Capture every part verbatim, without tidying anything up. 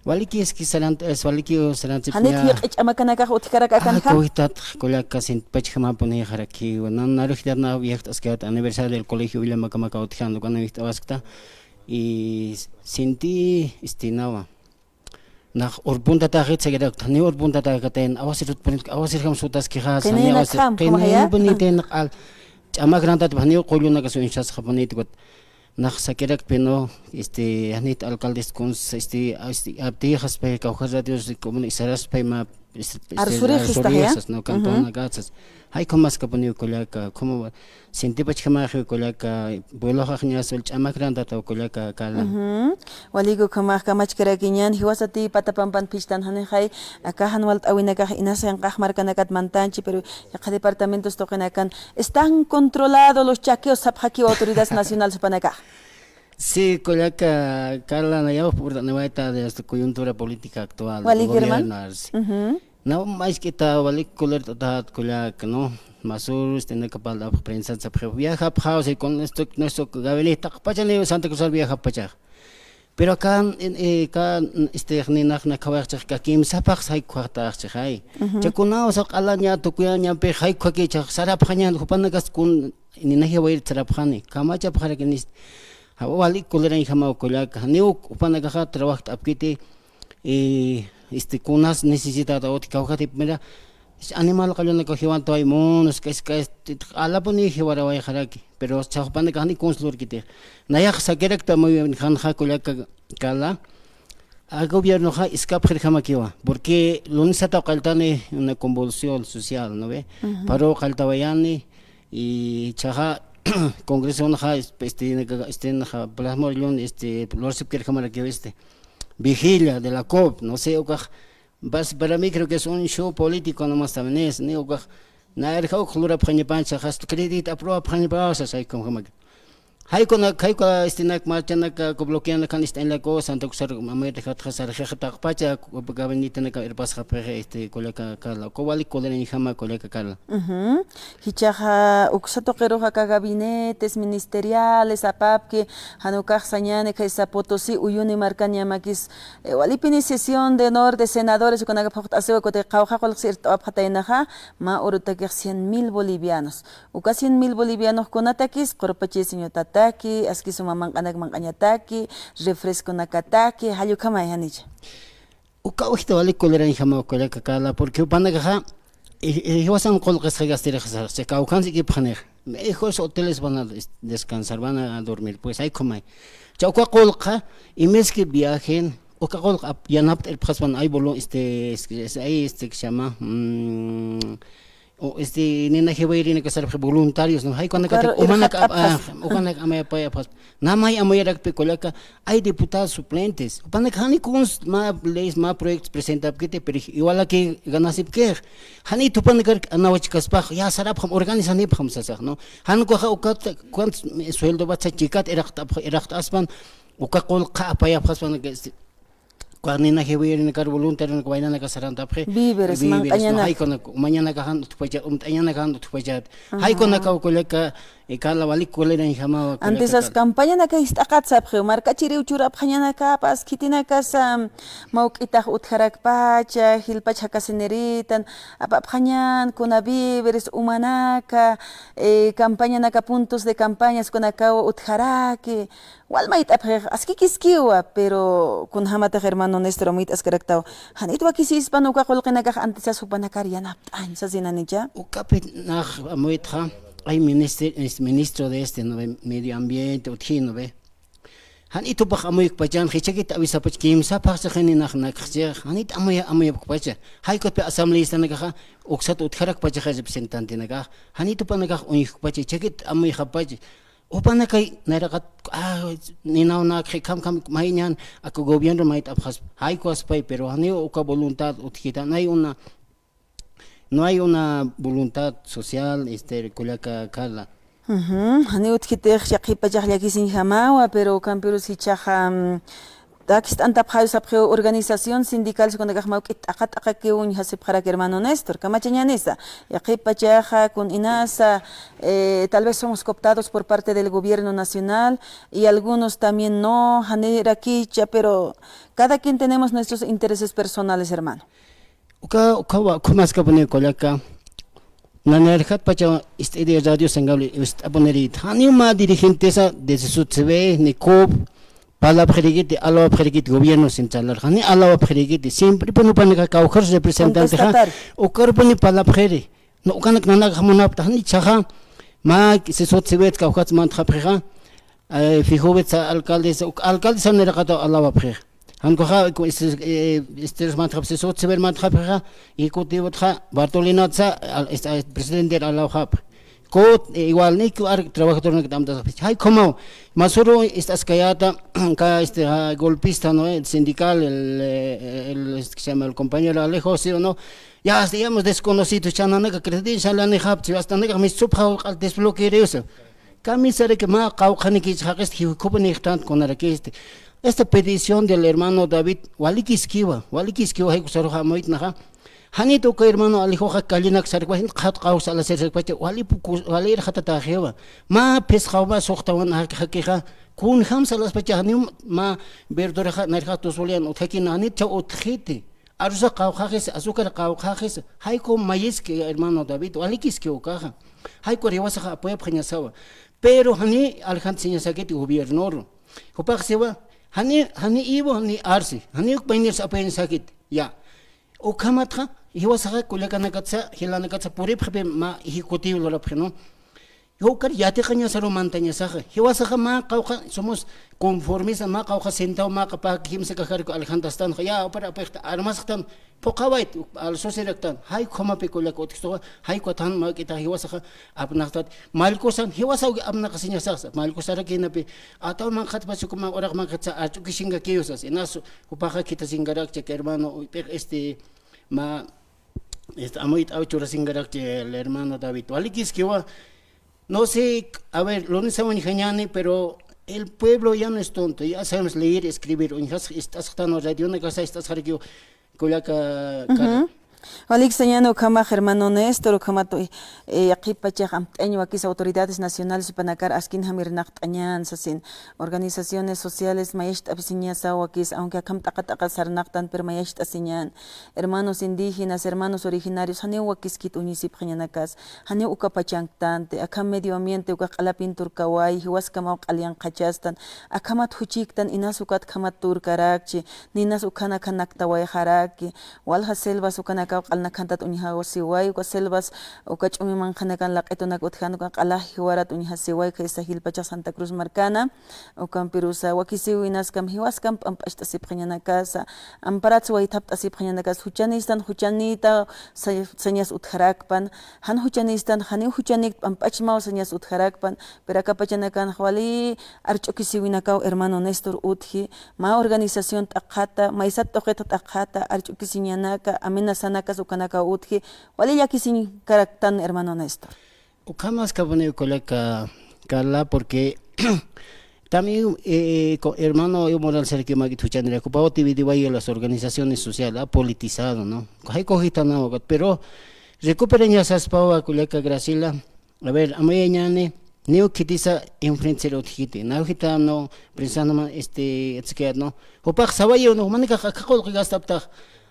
Waliki es que sarant-, es waliki sarantsipña. Janit jiq'i ch'amakanakax utjkarak akanxa. Ah, kawkitatax kullaka sintipachjamapunïxaraki, nan narujtat na viajaskayät aniversario del colegio Villamakamaka utjan, ukan wijt'awaskta. Y sinti istinawa. Nax urpuntatäxit sakirakta, ni urpuntatäkatayan, awasirutpunit, awasirjam sutaskixas, jani awasir, qinayanakham, qinayanakham, q'al, ch'amakrantatpix, janiw qullunakas uñjasxapunit, ukat, nax sakirakpi, ¿no? Este, janit alcaldes kuns, este, este, aptiyxaspa, kawkharatiw, como isaraspa, ma, este, este, arsurixista, arsurixas, ¿no? Cantonakatsas. Jay, ¿cómo maskapuniw kullaka? ¿Cómo va? Sintipachjamaxiw kullaka, puebloxax ñas ul ch'amakrantataw kullaka, Carla. Ujú. Waliku ukhamax kamachkarakiñan, jiwasati pata pampan phichtan janixay, aka jan walt'äwinakax inas yanqax markanakat mantanchi, pero yaqha departamentos tuqinakan, están controlados los chaqueos, sapxakiw autoridades nacionales jupanakax. Sí, kullaka, Carla, nayaw purt'aniwayta de esta coyuntura política actual, walik, gobierno, hermano. Arsi. Ujú. Naw, mask'ita, walik kulert'atat kullaka, ¿no? Masür, este, nakapal apx prensa sapxi, viajapxaw, si con esto, nuestro gabinete taqpachaniw Santa Cruzar viajapxpachax. Pero acá, en, eh, acá, este, ninax nakhawaxchix, kimsapax jay ukhaxtaxchixay. Ujú. Chakunaw, sa q'alaña, tukuyañampi, jay ukhakichax, sarapxañan, jupanakas kun, nina jiwayir sarapxani, kamachapxarakinis, ja, walik kulerañjamaw kullaka, niw jupanakaxa trabajt'apkiti, y, este, kunas necesitat utji kawkhatipmira, animal qallunakaw jiwantaway munas, k'ask'a, este, q'alapuni jiwarawayxaraki, pero jupanakax ni kuns lurkiti. Nayax sakirakta muy bien, janxa kullaka, Carla, a gobiernoxa iskapxirjamakiwa, porque lunesataw qalltani una convulsión social, ¿no ve? Ujú. Paro qalltawayani, y jichhaxa, congresonxa, este, este, plasmor lun, este, lursipkirjamarakiw, este, vigilia de la COP, no sé, ukax, bas-, para mí creo que es un show político nomás también es, ni ukax, nayarjaw uk lurapxañapan, jichhaxa, hasta crédito aprobapxañapan, o sea, jay ukhamaki. Jay kuna, jay kuna, este, nak marchanaka, bloqueanakan, este, en la cosa, Santa Cruzar, mamay, dejatxa, sarjixtaqpacha, gabinetenaka irpasxapxi, este, kullaka, Carla, uka walik kulerañjama, kullaka, Carla. Ujú. Jichhaxa, uksa tuqirux aka gabinetes ministeriales apapki, jan ukax sañäni, khaysa Potosí, Uyuni markañamakis, eh, walipini sesión de honor de senadores, ukanaka phuqt'asiwa, kuti qawqha qullqsi irt'awapxataynaxa, mä urutakix cien mil bolivianos. Uka cien mil bolivianox kunatakis, qurpachisiñu tataki, aski suma manq'anak manq'añataki, refresconakataki, jall ukhamay, janicha. Uka ujta walik kulerañjama kullaka, Carla, porque jupanakaxa, i, i, jiwasan qullqisxa gastirixsa, kawkhansi ikipxanix. Mejores hoteles van a des-, descansar, van a dormir, pues, jay ukhamay. Jichha uka qullqxa, imaski viajen, uka qullq ap-, yanapt'irpxaspan, ay volu-, este, es, es, ay, este, que se llama, mm, o, este, nina jiwayirinaka sarapxi voluntarios, ¿no? Jay ukanakat, claro, umanak ap-, irxat'apxas, ah, ukanak amuyapayapxas. Namay amuyarakpi kullaka, hay diputados suplentes. Jupanaka jani kuns mä leyes, mä proyectos presentapkiti, pero igual aquí ganasipkix. Jani jupanakar anawachkaspax, ya sarapxam, organizanipxam sasax, ¿no? Jan ukaxa ukat, cuántos sueldo batsa chikat iraqt'apx-, iraqt'aspan, uka qullq apayapxaspan, este, Uka nina jiwayirinakar voluntarios waynanaka sarantapxi. Víveres, víveres, ¿no? Manq'añanak. Jay ukanak, umañanaka jan utjpachat, umt'añanaka jan utjpachat. Ajá. Jay ukanakaw kullaka, eh, Carla, walik kulerañjamawa kullaka. Antisas campañanaka jist'aqat sapxiw, markachiriw churapxañanakapas, khitinakasa, mawk'itax utjarakpacha, jilpach jakasiniritan, apapxañan, kuna víveres, umanaka, eh, campañanaka, puntos de campañas, kunakaw utjaraki, Wal mayt'apxix, askikiskiwa, pero kunjamatix hermano Néstor amuyt'askaraktaw. Janit wakisispan uka qullqinakax antisas jupanakar yanapt'añ sasinanicha. Ukapi nax amuytxa, ay minister-, es ministro de este, ¿no? Medio ambiente, utji, ¿no ve? Janit jupax amuyukpachan, jichhakit awisapach kimsaphaxchixini nax nakxchix, janit amuya-, amuyapkpacha. Jay ukatpi asambleístanakaxa, uksat utjarakpachaxa representantenakax, janit jupanakax uñjukpacha, jichhakit amuyxappacha. Jupanakay nayraqat, ah, ninaw nakxi, kham, kham, mayñan, aka gobierno mayt'apxaspa, jaykuwaspay, pero janiw uka voluntad utjkita, no hay una, no hay una voluntad social, este, kullaka Carla. Ujú, janiw utjkitix, yaqhipachax llakisiñjamawa, pero ukampirus jichhaxa, mm, Takist'antapxayu sapxiw organización sindical, sukunakax mawk'it t'aqa t'aqakiw uñjasipxarak hermano Néstor, kamachañänisa. Yaqhip pachaxa kun inasa, eh, tal vez somos cooptados por parte del gobierno nacional y algunos también no, janirakicha, pero cada quien tenemos nuestros intereses personales, hermano. Uka, uka, uka maskapuni kullaka. Nanarjat pacha ist'iri radio sangabli ist'apuniri. Janiw mä dirigentesa de Sesotsewe, ni COP, palapxirikiti, alawapxirikiti gobierno central. Jani alawapxirikiti. Siempre puni upanaka kawkhar representantexa. Contestatar. Ukarpuni palapxiri. No, ukanak nanakax munapta. Jani chaxa. Mä Sesotsewe kawkhats mantxapxixa. Eh, Fijo Betsa alcaldesa, uk alcaldesa niraqataw alawapxix. Jan ukaxa, ku-, este, eh, este, mantxapxi, Sesotsewe mantxapxixa, ejecutivotxa, Bartolinatsa, al-, este, eh, presidente alawxapxi. Kot, eh, igual, ni ku ar-, trabajadornak t'amtasapxi. Jay, como, masuru, este, askayata, ka, este, ah, golpista, ¿no? Eh, sindical, el, eh, el, este, que se llama el compañero Alejo, ¿sí o no? Ya, hasta ya hemos desconocido, chananaka, credencial, anijapchi, hasta naka, mis supxa, al desbloqueariosa. Kamisaraki mä qawqhanikich jaqista jiwkhupanïxtan kunarakisti. Esta petición del hermano David, walikiskiwa, walikiskiwa jaykusaruxa amuytnaxa. Janit uka hermano Alejoxa kallinak sarkwa, jin qhat qawsa alasir sarkwacha, wali puku, wali irxatatäxiwa. Mä phisqaw mä suxtawan jakixa, kunjam salaspacha janiw mä verduraxa, nayrxa tusulian utjakina, janit chaw utjiti. Arusa qawqhaxis, azúcar qawqhaxis, jayku mayiski, hermano David, walikiski ukaxa. Jayku jiwasaxa apoyapxañasawa. Pero jani aljantasiñasakit gobiernoru. Jupax siwa, jani, jani iwo, jani arsi, jani uk paynirsa apoyañasakit. Ya. Ukhamatxa, jiwasaxa kullakanakatsa, jilanakatsa puripxpi mä ejecutivo lurapxi, ¿no? Ukar yatiqañasaru mantañasaxa. Jiwasaxa mä qawqha, somos conformistas, mä qawqha centavo, mä qawqha kimsa kajarku aljantastanxa. Ya, upar apixta armasxtan, phuqhawayt, alsusiraktan. Jay ukhamapi kullaka utjkstuxa, jay ukat jan mä k'ita jiwasaxa apnaqtat. Mallkusan, jiwasa uki apnaqasiñasaxa. Mallkusarakinapi, ataw manqhatpasi uka mä uraq manqhatsa, ach'ukisinkakiyusas. Inasu, jupaxa khithasinkarakcha, que hermano, este, mä, este, amuyt'aw churasinkarakcha, el hermano David. Walikiskiwa, No sé, a ver, lunes uñjañäni, pero el pueblo ya no es tonto, ya sabemos leer, escribir, uñjas, ist'asxtan radionakasa, ist'asxarakiw, kullaka, Carla. Walik sañäni ukhamax, hermano Néstor, ukhamat, eh, yaqhip pachax amt'añ wakis autoridades nacionales jupanakar askinjam irnaqt'añän sasin, organizaciones sociales mayacht'apisiñasaw wakis, aunque akham t'aqa t'aqa sarnaqtan, pero mayacht'asiñän. Hermanos indígenas, hermanos originarios, janiw wakiskit uñisipxiñanakas, janiw uka pachanktanti, akham medio ambiente ukax q'alapin turkaway, jiwaskamaw q'aliyanqachastan, akhamat juchiktan, inas ukat khamat turkarakchi, ninas ukhan akhan naktawayxaraki, walja selvas ukanakaw q'alnakjantat uñjasiway, uka selvas uka ch'umi manqhanakan laq'itunak utjan uka q'ala jiwarat uñjasiway, khaysa jilpachax Santa Cruz markana, Ukampirusa, wakisiw inaskam, jiwaskam p'amp'acht'asipxañanakasa, amparatsa waythapt'asipxañanakasa, juchanistan, juchanita, sa-, sañas utjarakpan, jan juchanistan, janiw juchanik p'amp'achmaw sañas utjarakpan, pero aka pachanakan wali arch'ukisiwinakaw hermano Néstor utji, mä organización t'aqhata, maysat t'uqit t'aqhata, arch'ukisiñanaka, amenazanakas ukanakaw utji, wali llakisiñkaraktan hermano Néstor. Ukhamas kapuniw kullaka Carla, porque también, eh, co-, hermano Evo Morales, el que me ha dicho, Chandra, ocupado dividido ahí en las organizaciones sociales, ha politizado, ¿no? Hay cogita, ¿no? Pero recuperaña saspawa kullaka Graciela. A ver, amaya ñani, neo kitisa influencer utjiti. Neo gitano, pensando, este, etcétera, ¿no? Jupax sawayo, ¿no? Manika, kakol, gastapta.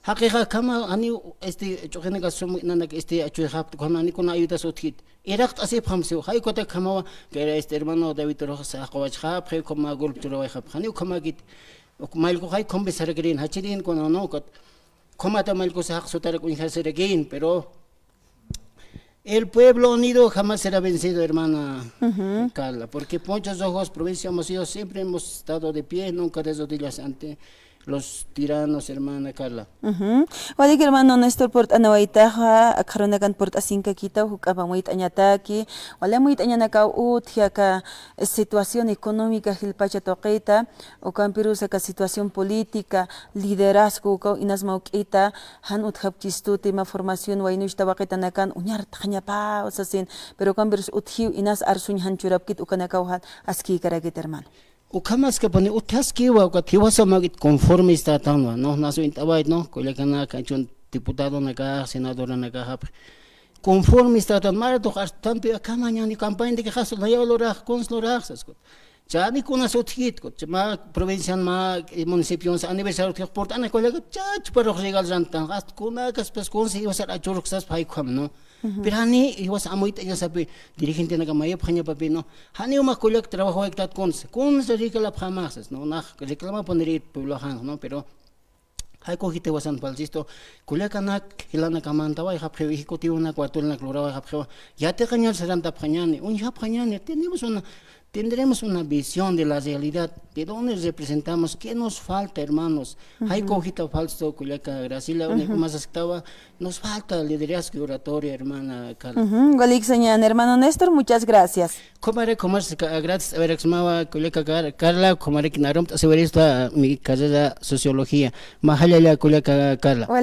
Jaqixa kama, ani, este, chuqinaka sum, nanak, este, achuxapta, kama, ani, kuna ayudas utjiti. Iraqt'asipxam siw, jay ukatak jamawa, que era este hermano David Rojas, jaqawachxapxi, ukhama golpe churawayxapxi, janiw ukhamakit, uk mallku jay ukham besarakirin, jachirin kuna no, ukat, ukhamata mallkusa jaq sutarak uñjasirakin, pero el pueblo unido jamás será vencido, hermana Carla, porque Ponchos Rojos, provincia Hermosillo, siempre hemos estado de pie, nunca de rodillas ante los tiranos, hermana Carla. Walik hermano Néstor, purt'anawaytaxa, akxarunakan purt'asinkakitaw, juk'amp amuyt'añataki, wali amuyt'añanakaw utji aka situación económica jilpacha tuqita, ukampirusa aka situación política, liderazgo, ukaw inas mawk'ita, jan utjapkistuti, mä formación waynuch tawaqitanakan uñart'añapaw sasin, pero ukampirus utjiw inas arsuñ jan churapkit ukanakaw jan askïkarakit hermano. Ukhamaskapuni utjaskiwa, ukat jiwasaw mä juk'it conforme istätanwa, ¿no? Nasu int'awayt, ¿no? Kullakanaka, achun diputadonakax, senadoranakaxapx conforme istätan, maratux astampi akhamañani campaña de quejas, nayaw lurax, kuns lurax, sas kut. Chani kunas utjkit kut, mä provincian, mä, eh, municipions aniversario utjkix purt'ana kullaka, chachparux regal rantan, hasta kunakas, pues, kuns jiwasar achuruk sas paykham, ¿no? Pero jani jiwas amuyt'añasapi, dirigentenaka mayapxañapapi, ¿no? Jani umax kullak trabajo wayktat kunsa, kunsa reclamapxamaxsas, ¿no? Nax reclamapunirit puebloxan, ¿no? Pero jay cogita jiwasan falsisto, kullakanak jilanakamantawa, ejapxiw ejecutivonak, cuartelnak luraway, ejapxiwa, yatiqañar sarantapxañani, uñjapxañani, tenemos una, tendremos una visión de la realidad, de dónde representamos, qué nos falta, hermanos. Jay cogita falsisto, kullaka Graciela, umasasktawa, nos falta liderazgo y oratoria, hermana Carla. Ujú, walik señan, hermano Néstor, muchas gracias. Khumari, khumari, gracias, a ver, smawa, kullaka Car-, Carla, khumari, narumt'asiwirista mi carrera sociología. Mä jallalla, kullaka Carla.